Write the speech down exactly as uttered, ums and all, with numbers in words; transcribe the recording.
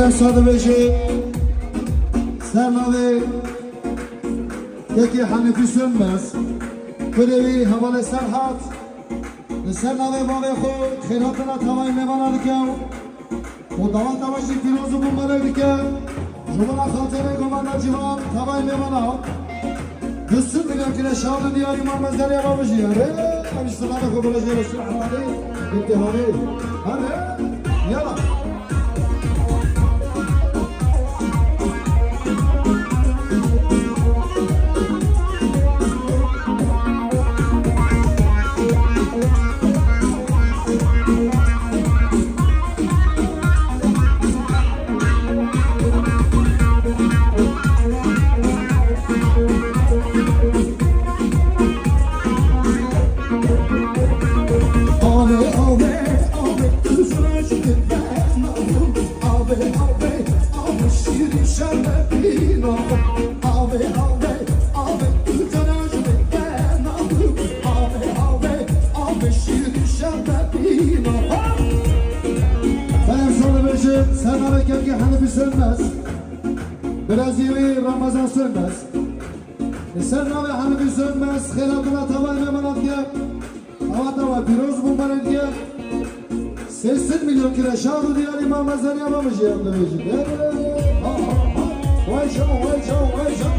Em sa dibêje ser navê Kekê Henîfî Sönmez, kurê wî hevalê Serhat, li ser navê bavê xwe xêrhatina tevayê mêvana dike û daweta we jî pîroz û bûmberek dike. Ji bo xatirê govenda ciwan tevayê mêvana du sed milyon kire şahid û diyarî ma mezarê ve bijî. Erê, em ji zimanê xwe bire jê re şûr hevalê, bintê halê. Hadi, yala. Em şunu beşi, sen hareketli Hanifi Sönmez. Birazî wî Ramazan Sönmez. Li ser navê Hanifi Sönmez, xêra dula tavayê me mela dike. Daweta we pîroz bû, berê dike. Sê sed milyon kire şahid û diyarî ma mezarê ve bijî em dibêjin. Vay çaw, vay çaw, vay çaw.